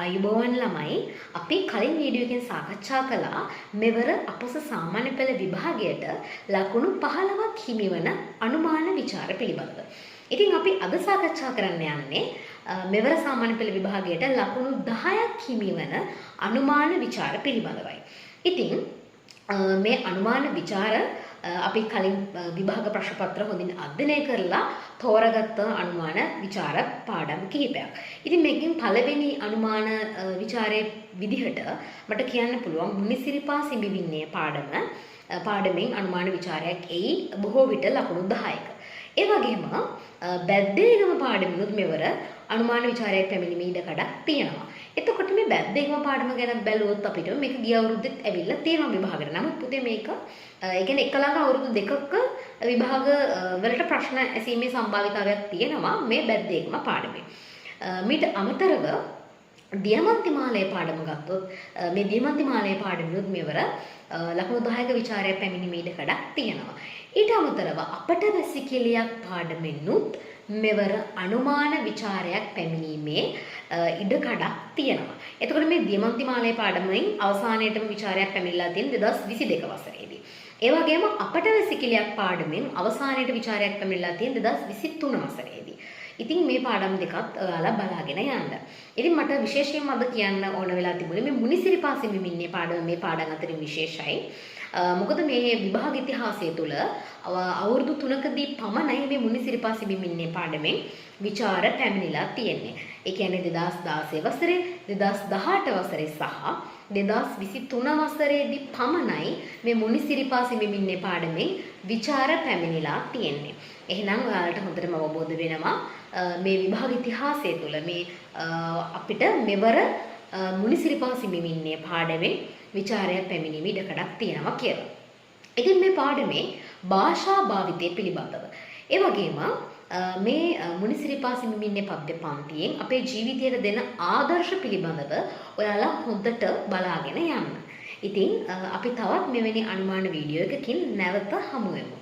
ආයුබෝවන් ළමයි, අපි කලින් වීඩියෝ එකෙන් සාකච්ඡා කළා මෙවර අපොස සාමාන්‍ය පෙළ විභාගයට ලකුණු 15ක් හිමිවන අනුමාන විචාර පිළිබඳව. ඉතින් අපි අද සාකච්ඡා කරන්න යන්නේ මෙවර සාමාන්‍ය පෙළ විභාගයට ලකුණු 10ක් හිමිවන අනුමාන විචාර පිළිබඳවයි. ඉතින් මේ අනුමාන විචාර අපි කලින් විභාග ප්‍රශ්න පත්‍ර හොඳින් අධ්‍යයනය කරලා තෝරගත්ත අනුමාන විචාර පාඩම් කිහිපයක්. ඉතින් මේකෙන් පළවෙනි අනුමාන විචාරයේ විදිහට මට කියන්න පුළුවන් මුනිසිරිපා සිඹිවින්නේ පාඩමෙන් අනුමාන විචාරයක් එයි බොහෝ විට ලකුණු 10ක. ඒ වගේම බැද්දේගම පාඩමිනුත් මෙවර අනුමාන විචාරයක් පැමිණීමේ ඉඩකඩක් තියෙනවා. එතකොට මේ බැද්දේගම පාඩම ගැන බැලුවොත් අපිට මේක ගිය අවුරුද්දෙත් ඇවිල්ලා තියෙනවා විභාගෙට. නමුත් පුතේ මේක ඒ කියන්නේ එක ළඟ අවුරුදු දෙකක විභාග වලට ප්‍රශ්න ඇසීමේ සම්භාවිතාවයක් තියෙනවා මේ බැද්දේගම පාඩමේ. මීට අමතරව දියමන්ති මාලය පාඩම ගත්තොත් මේ දියමන්ති මාලය පාඩමිනුත් මෙවර ලකුණු 10ක විචාරයක් පැමිණීමේ ඉඩකඩක් තියෙනවා. ඊට අමතරව අපට වැසිකිළියක් පාඩමෙනුත් මෙවර අනුමාන විචාරයක් පැමිණීමේ ඉඩකඩක් තියෙනවා. එතකොට මේ දියමන්ති මාලය පාඩමෙන් අවසානයේටම විචාරයක් පැමිණිලා තියෙන 2022 වසරේදී. ඒ වගේම අපට වැසිකිළියක් පාඩමෙන් අවසානයේට විචාරයක් පැමිණිලා තියෙන 2023 වසරේදී. ඉතින් මේ පාඩම් දෙකත් ඔයාලා බලාගෙන යන්න. ඉතින් මට විශේෂයෙන්ම අද කියන්න ඕන වෙලා තිබුණේ මේ මුනිසිරිපා සිඹිමින්නේ පාඩම මේ පාඩම් අතරින් විශේෂයි. මොකද මේ විභාග ඉතිහාසය තුළ අවුරුදු 3කදී පමණයි මේ මුනිසිරිපා සිඹිමින්නේ පාඩමෙන් විචාර පැමිණිලා තියෙන්නේ. ඒ කියන්නේ 2016 වසරේ, 2018 වසරේ සහ 2023 වසරේදී පමණයි මේ මුනිසිරිපා සිඹිමින්නේ පාඩමෙන් විචාර පැමිණිලා තියෙන්නේ. එහෙනම් ඔයාලට හොඳටම අවබෝධ වෙනවා මේ විභාග ඉතිහාසය තුළ මේ අපිට මෙවර මුනිසිරිපා සිඹිමින්නේ පාඩමෙන් විචාරයක් පැමිණීමේ ඉඩකඩක් තියෙනවා කියලා. ඉතින් මේ පාඩමේ භාෂා භාවිතය පිළිබඳව, ඒ වගේම මේ මුනිසිරිපා සිඹිමින්නේ පද්‍ය පන්තියෙන් අපේ ජීවිතයට දෙන ආදර්ශ පිළිබඳව ඔයාලා හොඳට බලාගෙන යන්න. ඉතින් අපි තවත් මෙවැනි අනුමාන වීඩියෝ එකකින් නැවත හමු වෙමු.